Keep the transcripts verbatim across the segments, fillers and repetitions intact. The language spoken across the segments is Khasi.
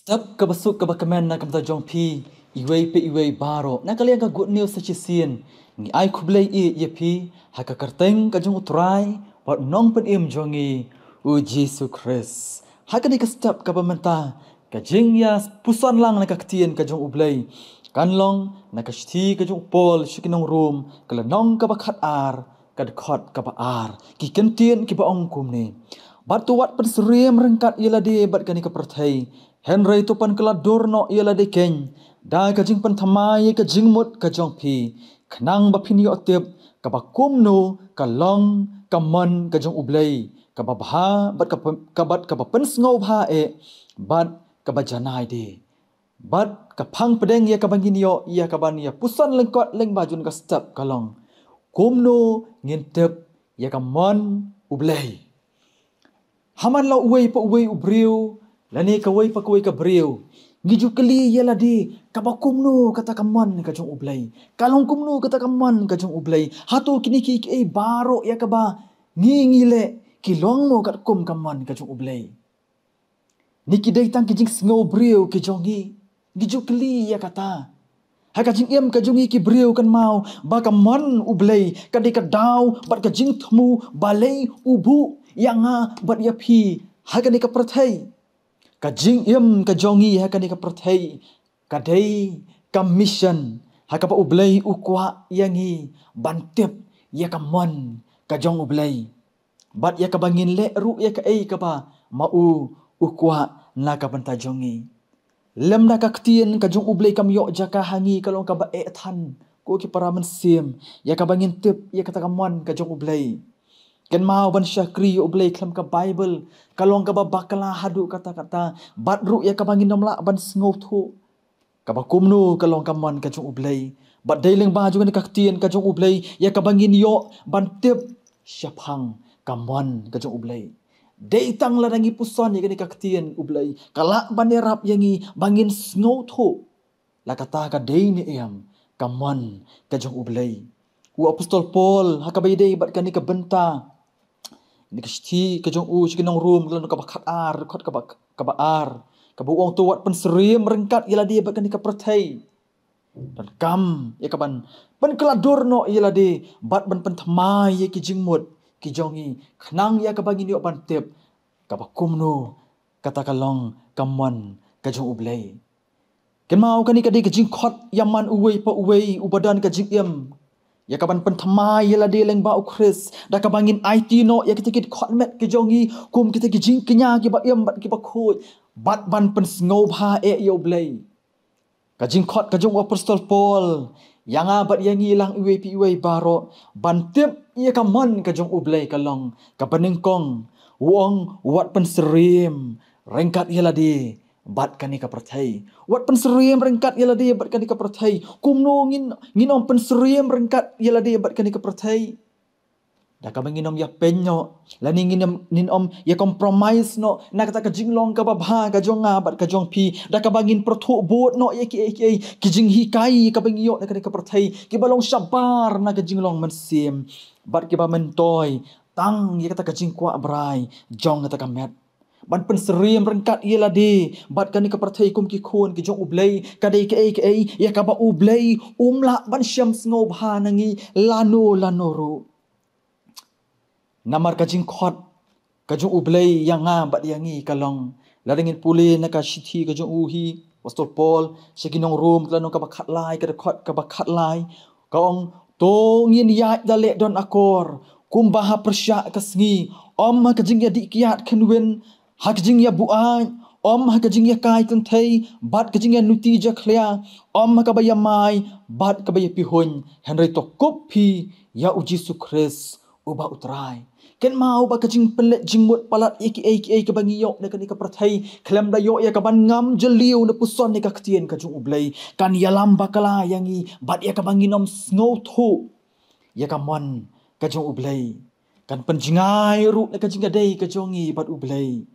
Step kaba suk kaba kmen na ka bynta jong phi, iwei pa iwei baroh, na ka liang ka Good News sa shisien, ngi ai khublei ïa phi ha ka kyrteng ka jong U Trai bad Nongpynim jong ngi, U Jisu Khrist. Ha kane ka step kaba mynta, ka jingïapuson lang na ka ktien ka jong U Blei kan long na ka shithi ka jong u Paul sha ki nong Rom, ka lynnong kaba khatar, ka dkhot kaba ar. Ki kyntien kiba ong kumne: Bad to wat pynsyriem ryngkat ïa lade bad kane ka pyrthei, hynrei to pynkylla dur noh ïa lade keiñ da ka jingpynthymmai ïa ka jingmut ka jong phi, khnang ba phin ïoh tip kaba kumno ka long ka mon ka jong U Blei, kaba bha bad kaba, kaba, kaba pynsngewbha eh bad kaba janai de. Bad ka phang pdeng ïa kaba ngin ïoh ïa kaban ïapuson lyngkot lyngba jong ka step ka long: Kumno ngin tip ïa ka mon U Blei? Ha man la uwei pa uwei u briew lane kawei pa kawei ka briew, ngi ju kylli ïa lade, kaba kumno kata ka mon ka jong U Blei? Ka long kumno kata ka mon ka jong U Blei? Hato kine kiei kiei baroh ïa kaba ngi, ngi leh ki long mo katkum ka mon ka jong U Blei? Ne ki dei tang ki jingsngew briew ki jong ngi? Ngi ju kylli ïa kata. Ha ka jingim ka jong ngi ki briew, kynmaw ba ka mon U Blei ka dei ka daw bad ka jingthmu balei u buh ïa nga bad ïa phi ha kane ka pyrthei. Ka jingim ka jong ngi ha kane ka pyrthei ka dei ka mission ha kaba U Blei u kwah ïa ngi ban tip ïa ka mon ka jong U Blei, bad ïa kaba ngin leh ruh ïa kaei kaba ma u u kwah na ka bynta jong ngi. Lymda ka ktien ka jong U Blei kam ïoh jaka ha ngi, ka long kaba eh than, ko ki para mynsiem, ïa kaba ngin tip ïa kata ka mon ka jong U Blei. Kynmaw ban shakri ïa U Blei khlem ka Baibl ka long kaba bakla haduh katta katta, bad ruh ïa kaba ngin ym lah ban sngewthuh kaba kumno ka long ka mon ka jong U Blei. Bad dei lyngba jong kane ka ktien ka jong U Blei ïa kaba ngin ïoh ban tip shaphang ka mon ka jong U Blei. Dei tang lada ngi puson ïa kane ka ktien U Blei, ka lah ban ïarap ïa ngi ba ngin sngewthuh la kata ka dei ne em ka mon ka jong U Blei. U Apostol Paul ha kaba ïadei bad kane ka bynta, kane ka shithi ka jong u sha ki nong Rom, ka lynnong kaba khatar, dkhot kaba, kaba ar, kaba u ong: To wat pynsyriem ryngkat ïa lade bad kane ka pyrthei. Donkam ïa kaban pynkylla dur noh ïa lade bad ban pynthymmai ïa ki jingmut ki jong ngi, khnang ïa kaba ngin ïoh ban tip kaba kumno kata ka long ka mon ka jong U Blei. Kynmaw, kane ka dei ka jingkhot ïa man uwei pa uwei uba don ka jingim ïa kaban pynthymmai ïa lade lyngba U Khrist, da kaba ngin aiti noh ïa kita ki dkhot met ki jong ngi kum kita ki jingkñia kiba im bad kiba khuid, bad ban pynsngewbha eh ïa U Blei. Ka jingkhot ka jong u Apostol Paul ïa nga bad ïa ngi lang, iwei pa iwei baroh, ban tip ïa ka mon ka jong U Blei ka long kaba nyngkong. U ong: Wat pynsyriem ryngkat ïa lade bad kane ka pyrthei. Wat pynsyriem ryngkat ïa lade bad kane ka pyrthei. Kumno ngin, ngin ym pynsyriem ryngkat ïa lade bad kane ka pyrthei? Da kaba ngin ym ïapeiñ noh, lane ngin ym, ngin ym ïa compromise noh na kata ka jinglong kaba bha ka jong nga bad ka jong phi. Da kaba ngin pyrthuh bud noh ïa kiei kiei ki jinghikai kaba ngi ïoh na kane ka pyrthei, kiba long shabar na ka jinglong mynsiem, bad kiba myntoi tang ïa kata ka jingkwah brai jong kata ka met. Ban pynsyriem ryngkat ïa lade bad kane ka pyrthei kum ki khun ki jong U Blei ka dei kaei kaei ïa kaba U Blei um lah ban shem sngewbha na ngi lano lano ruh. Namar ka jingkhot ka jong U Blei ïa nga bad ïa ngi ka long, lada ngin pule na ka shithi ka jong u hi, Apostol Paul sha ki nong Rom, ka lynnong kaba khatlai, ka dkhot kaba khatlai, ka ong: To ngin ïaid da leh don akor, kumba ha pyrshah ka sngi, ym ha ka jingïadih kiad khynwin, ha ka jingïabuaid, ym ha ka jingïakai kynthei bad ka jingïanuti jakhlia, ym ha kaba ïamai bad kaba ïapihuiñ, hynrei to kup phi ïa U Jisu Khrist uba U Trai. Kynmaw ba ka jingpynleit jingmut palat ïa kiei kiei kaba ngi ïoh na kane ka pyrthei, khlem da ïoh ïa kaban ngam jylliew na puson ïa ka ktien ka jong U Blei, kan ïalam bakla ïa ngi bad ïa kaba ngin ym sngewthuh ïa ka mon ka jong U Blei. Kan pynjngai ruh na ka jingïadei ka jong ngi bad U Blei.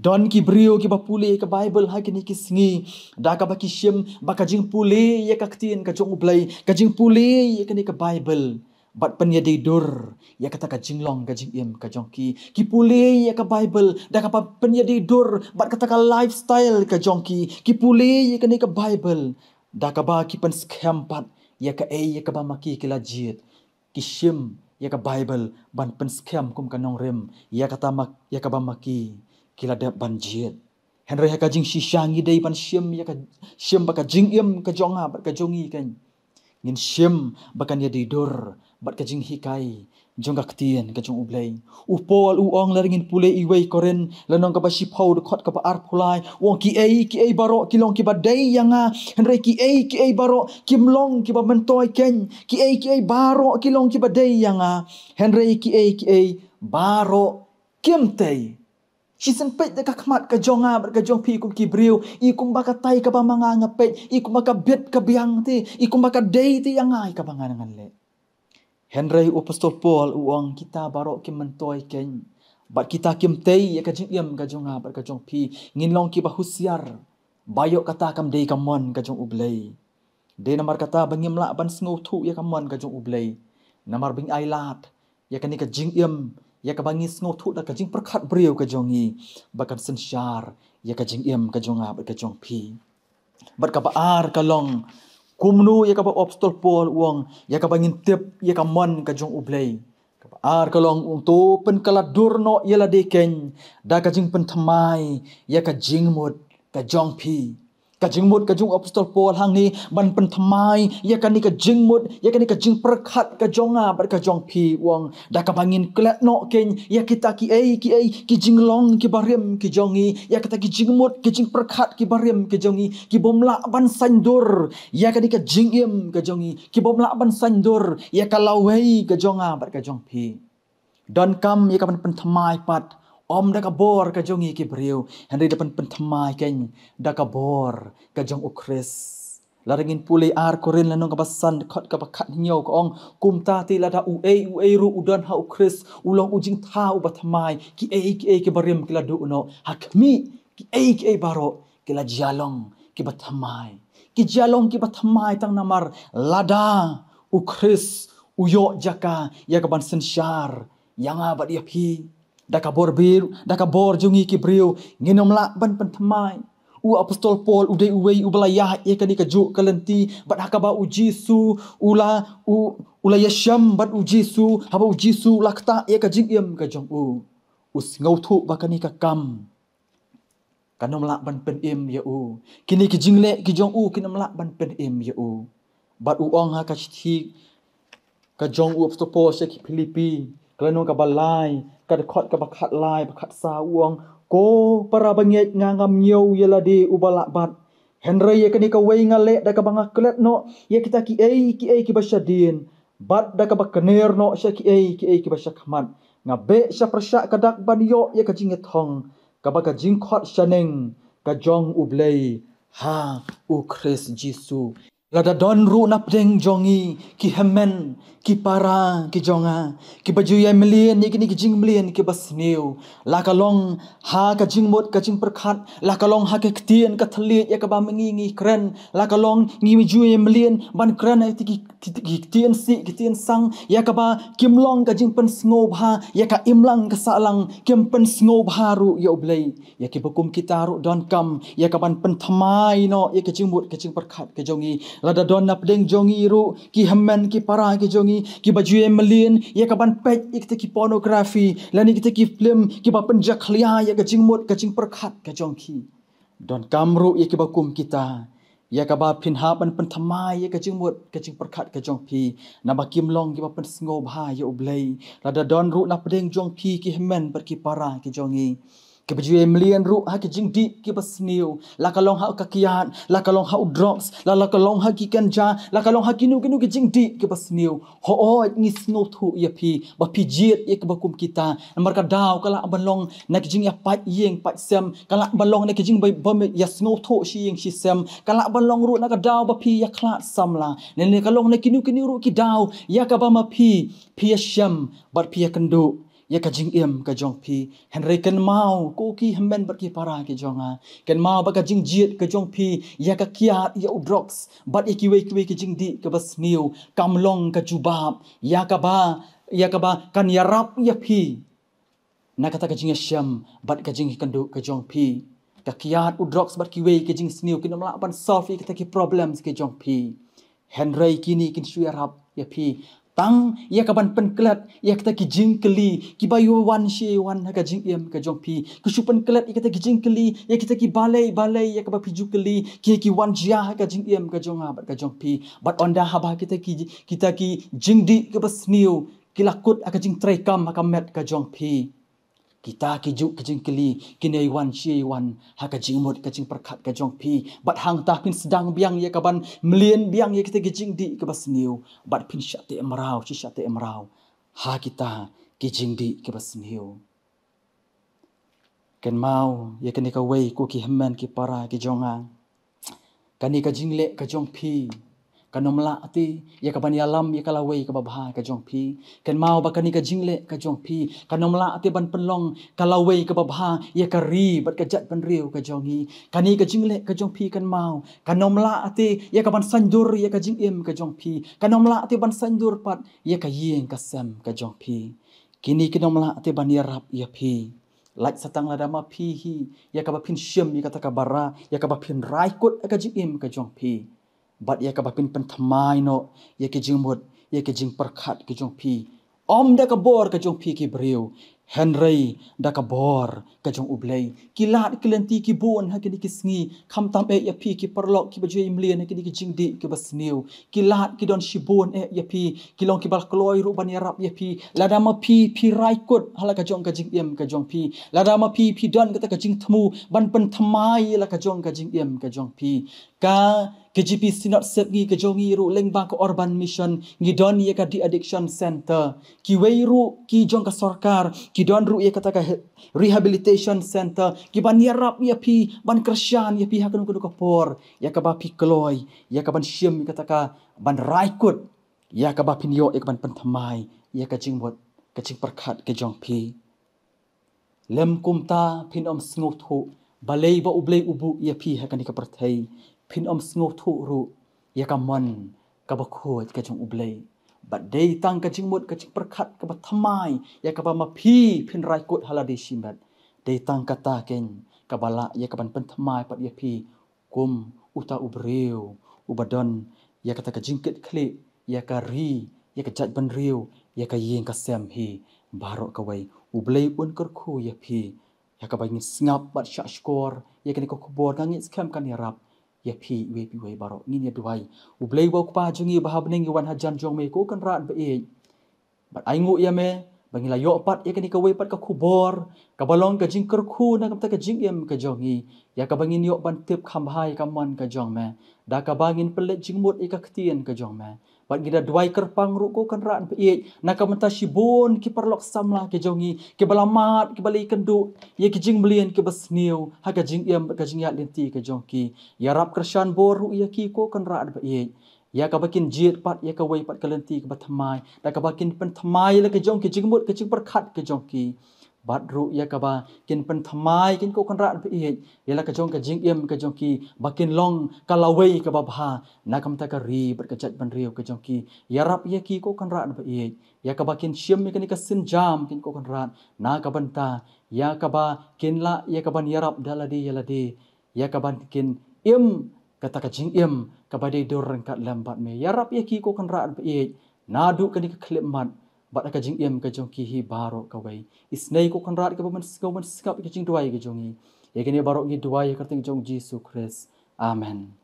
Don ki briew kiba pule ka Baibl ha kine ki sngi, da kaba ki shim ba ka jingpule ïa ka ktien ka jong U Blei, ka jingpule ïa kane ka Baibl, bad pynïadei dur ïa kata ka jinglong ka jingim ka jong ki. Ki pule ïa ka Baibl da kaba pynïadei dur bad kata ka lifestyle ka jong ki. Ki pule ïa kane ka Baibl da kaba ki pynskhem pat ïa kaei ïa kaba ma ki ki la jied. Ki shim ïa ka Baibl ban pynskhem kum ka nongrim ïa kata ma, ïa kaba ma ki ki la dep ban jied. Hynrei ha ka jingshisha ngi dei ban shim ïa ka, shim ba ka jingim ka jong nga bad ka jong ngi kan, ngin shim ba kan ïadei dur bad ka jinghikai jong ka ktien ka jong U Blei. U Paul u ong, lada ngin pule i wei Korinth lynnong kaba shiphew, dkhot kaba arphew lai, u ong, kiei kiei baroh ki long kiba dei ïa nga, hynrei kiei kiei baroh kim long kiba myntoi keiñ. Kiei kiei baroh ki long kiba dei ïa nga, hynrei kiei kiei baroh kim tei. Shisien peit da ka khmat ka jong nga bad ka jong phi kum ki briew, i kumba katai kaba ma nga nga peit, i kumba ka bit ka biang te, i kumba ka dei te ïa nga ïa kaba ngan ngan leh. Hynrei u apostol Paul u ong, kita baroh kim myntoi keiñ bad kita kim tei ïa ka jingim ka jong nga bad ka jong phi. Ngin long kiba husiar ba ïoh kata kam dei ka mon ka jong U Blei. Dei namar kata ba ngim lah ban sngewthuh ïa ka mon ka jong U Blei, namar ba ngi ailad ïa kane ka jingim, ïa kaba ngi sngewthuh da ka jingpyrkhat briew ka jong ngi ba kan synshar ïa ka jingim ka jong nga bad ka jong phi. Bad kaba ar ka long, kumno ïa kaba u apostol Paul u ong, ïa kaba ngin tip ïa ka mon ka jong U Blei. Kaba ar ka long, u ong, to pynkylla dur noh ïa lade keiñ da ka jingpynthymmai ïa ka jingmut ka jong phi. Ka jingmut ka jong u apostol Paul hangne ban pynthymmai ïa kane ka jingmut, ïa kane ka jingpyrkhat ka jong nga bad ka jong phi, u ong, da kaba ngin klet noh keiñ ïa kita kiei kiei ki jinglong kiba rim ki jong ngi, ïa kita ki jingmut ki jingpyrkhat kiba rim ki jong ngi, ki bym lah ban saiñdur ïa kane ka jingim ka jong ngi, ki bym lah ban saiñdur ïa ka lawei ka jong nga bad ka jong phi. Donkam ïa ka ban pynthymmai pat ym da ka bor ka jong ngi ki briew, hynrei da ban pynthymmai keiñ da ka bor ka jong u Khrist. Lada ngin pule ar Korinth lynnong kaba san, dkhot kaba khathynñiew, ka ong, kumta te lada uei uei ruh u don ha u Khrist, u long u jingthaw uba thymmai. Kiei kiei kiba rim ki la duh noh, ha khmih, kiei kiei baroh ki la jia long kiba thymmai. Ki jia long kiba thymmai tang namar lada u Khrist u ïoh jaka ïa ka ban synshar ïa nga bad ïa phi. Da ka bor briew, da ka bor jong ngi ki briew, ngin ym lah ban pynthymmai. U apostol Paul u dei uwei uba la ïaid ïa kane kajuh ka lynti bad ha kaba u Jisu u la, u, u la ïashem bad u Jisu, haba u Jisu u la ktah ïa ka jingim ka jong u, u sngewthuh ba kane ka kam kan ym lah ban pynim ïa u. Kine ki jingleh ki jong u kin ym lah ban pynim ïa u. Bad u ong ha ka shithi ka jong u apostol Paul sha ki Philippi, ka lynnong kaba lai, ka dkhot kaba khatlai bad khatsaw, u ong, ko para bangeit, nga ngam ñiew ïa lade uba lah bat. Hynrei ïa kane kawei nga leh, da kaba nga klet noh ïa kita kiei kiei kiba shadien, bad da kaba kner noh sha kiei kiei kiba shakhmat, nga beh sha pyrshah ka dak ban ïoh ïa ka jingïathong kaba ka jingkhot shaneng ka jong U Blei ha u Khrist Jisu. Lada don ruh na pdeng jong ngi ki hynmen ki para ki jong nga kiba ju ïai mlien ïa kine ki jingmlien kiba sniew, la ka long ha ka jingmut ka jingpyrkhat, la ka long ha ka ktien ka thylliej ïa kaba ma ngi ngi kren, la ka long ngi ju ïai mlien ban kren ïa ki, ki, ki ktien sih, ki ktien sang, ïa kaba kim long ka jingpynsngewbha ïa ka imlang ka sahlang, kim pynsngewbha ruh ïa U Blei. Ïa kiba kum kita ruh donkam ïa ka ban pynthymmai noh ïa ka jingmut ka jingpyrkhat ka jong ngi. Lada don na pdeng jong ngi ruh ki hynmen ki para ki jong ngi kiba ju ïai mlien ïa ka ban peit ïa kita ki pornography lane kita ki film kiba pynjakhlia ïa ka jingmut ka jingpyrkhat ka jong ki, donkam ruh ïa kiba kum kita ïa kaba phin hap ban pynthymmai ïa ka jingmut ka jingpyrkhat ka jong phi, naba kim long kiba pynsngewbha ïa U Blei. Lada don ruh na pdeng jong phi ki hynmen bad ki para ki jong ngi kiba ju ïai mlien ruh ha ki jingdih kiba sniew, la ka long ha ka kiad, la ka long ha u drugs, la, la ka long ha ki ganja, la ka long ha kino kino ki jingdih kiba sniew, hooid ngi sngewthuh ïa phi ba phi jied ïa kiba kum kita. Namar ka daw ka lah ban long na ki jingïapait ïing pait sem, ka lah ban long na ki jing ba, ba ïasngewthuh shi ïing shi sem, ka lah ban long ruh na ka daw ba phi ïakhlad samla, ne, ne ka long na kino kino ruh ki daw ïa kaba ma phi phi ïashem bad phi ïakynduh ïa ka jingim ka jong phi. Hynrei kynmaw, ko ki hynmen bad ki para ki jong nga, kynmaw ba ka jingjied ka jong phi ïa ka kiad, ïa u drugs bad ïa kiwei kiwei ki jingdih kaba sniew kam long ka jubab ïa kaba, ïa kaba kan ïarap ïa phi na kata ka jingïashem bad ka jingïakynduh ka jong phi. Ka kiad, u drugs bad kiwei ki jingsniew kin ym lah ban solve ïa kita ki problems ki jong phi. Hynrei kine kin shu ïarap ïa phi tang ïa ka ban pynklet ïa kita ki jingkylli kiba ïa wan shi wan ha ka jingim ka jong phi. Ki shu pynklet ïa kita ki jingkylli, ïa kita ki balei balei ïa kaba phi ju kylli, ki ki wan jia ha ka jingim ka jong nga bad ka jong phi. Bad ynda haba kita ki, kita ki jingdih kiba sniew ki la kut ha ka jingtrei kam ha ka met ka jong phi, kita ki juk ki jingkylli kin ïa wan shi wan ha ka jingmut ka jingpyrkhat ka jong phi. Bad hangta phin sdang biang ïa ka ban mlien biang ïa kita ki jingdih kiba sniew bad phin shah teh mraw, shi shah teh mraw ha kita ki jingdih kiba sniew. Kynmaw ïa kane kawei, ko ki hynmen ki para ki jong nga, kane ka jingleh ka jong phi kan ym lah te ïa ka ban ïalam ïa ka lawei kaba bha ka jong phi. Kynmaw ba kane ka jingleh ka jong phi kan ym lah te ban pynlong ka lawei kaba bha ïa ka ri bad ka jaitbynriew ka jong ngi. Kane ka jingleh ka jong phi, kynmaw, kan ym lah te ïa ka ban saiñdur ïa ka jingim ka jong phi. Kan ym lah te ban saiñdur pat ïa ka ïing ka sem ka jong phi. Kine kin ym lah te ban ïarap ïa phi. Lait satang lada ma phi hi ïa kaba phin shim ïa kata kaba rah, ïa kaba phin rai kut ïa ka jingim ka jong phi, bad ïa kaba phin pynthymmai noh ïa ki jingmut, ïa ki jingpyrkhat ki jong phi. Ym da ka bor ka jong phi ki briew, hynrei da ka bor ka jong U Blei. Ki lad ki lynti ki bun ha kine ki sngi, khamtam eh ïa phi ki paralok kiba ju ïai mlien ha kine ki jingdih kiba sniew. Ki lad ki don shibun eh ïa phi, ki long kiba la kloi ruh ban ïarap ïa phi. Lada ma phi phi rai kut ha la ka jong ka jingim ka jong phi, lada ma phi phi don kata ka jingthmu ban pynthymmai la ka jong ka jingim ka jong phi, ka K J P Synod Sepngi ka jong ngi ruh lyngba ka Urban Mission ngi don ïa ka De-addiction Center. Kiwei ruh ki jong ka sorkar ki don ruh ïa kata ka he-, Rehabilitation Center, ki ban ïarap ïa phi ban kyrshan ïa phi ha kano kano ka por ïa kaba phi kloi ïa ka ban shim ïa kata ka ban rai kut, ïa kaba phin ïoh ïa ka ban pynthymmai ïa ka jingmut ka jingpyrkhat ka jong phi. Lym kumta phin ym sngewthuh balei ba U Blei u buh ïa phi ha kane ka pyrthei. Phin ym sngewthuh ruh ïa ka mon kaba khuid ka jong U Blei. Bad dei tang ka jingmut ka jingpyrkhat kaba thymmai ïa kaba ma phi phin rai kut ha lade shimet. Dei tang kata keiñ kaba lah ïa ka ban pynthymmai pat ïa phi kum uta u briew uba don ïa kata ka jingkitkhlieh ïa ka ri, ïa ka jaitbynriew, ïa ka ïing ka sem hi baroh kawei. U Blei un kyrkhu ïa phi. Ïa kaba ngin sngap bad shah shkor ïa kane ka khubor, nga ngeit skhem kan ïarap ïa phi iwei pa iwei baroh. Ngin ïa duwai. U Blei uba u Kpa jong ngi ba ha bneng, ngi wan hajan jong me ko Kynrad ba ïeit. Bad ai nguh ïa me ba ngi la ïoh pat ïa kane kawei pat ka khubor kaba long ka jingkyrkhu na ka bynta ka jingim ka jong ngi, ïa kaba ngin ïoh ban tip kham bha ïa ka mon ka jong me da kaba ngin pynleit jingmut ïa ka ktien ka jong me. Bad ngi da duwai kyrpang ruh ko Kynrad ba ïeit na ka bynta shibun ki paralok samla ki jong ngi kiba la mad, kiba la ïakynduh ïa ki jingmlien kiba sniew ha ka jingim bad ka jingïaid lynti ka jong ki. Ïarap kyrshan bor ruh ïa ki ko Kynrad ba ïeit, ïa kaba kin jied pat ïa kawei pat ka lynti kaba thymmai da kaba kin pynthymmai la ka jong ka jingmut ka jingpyrkhat ka jong ki. Bad ruh ïa kaba kin pynthymmai keiñ ko Kynrad ba ïeit ïa la ka jong ka jingim ka jong ki ba kin long ka lawei kaba bha na ka bynta ka ri bad ka jaitbynriew ka jong ki. Ïarap ïa ki ko Kynrad ba ïeit, ïa kaba kin shim ïa kane ka sienjam keiñ ko Kynrad na ka bynta ïa kaba kin lah ïa ka ban ïarap da lade ïa lade, ïa ka ban kin im kata ka jingim kaba dei dur ryngkat lem bad me. Ïarap ïa ki ko Kynrad ba ïeit naduh kane ka khyllipmat bad ka jingim ka jong ki hi baroh kawei. Isynei ko Kynrad kaba mynsngew mynsngap ïa ka jingduwai ka jong ngi. Ïa kine baroh ngi duwai ha ka kyrteng jong U Jisu Khrist. Amen.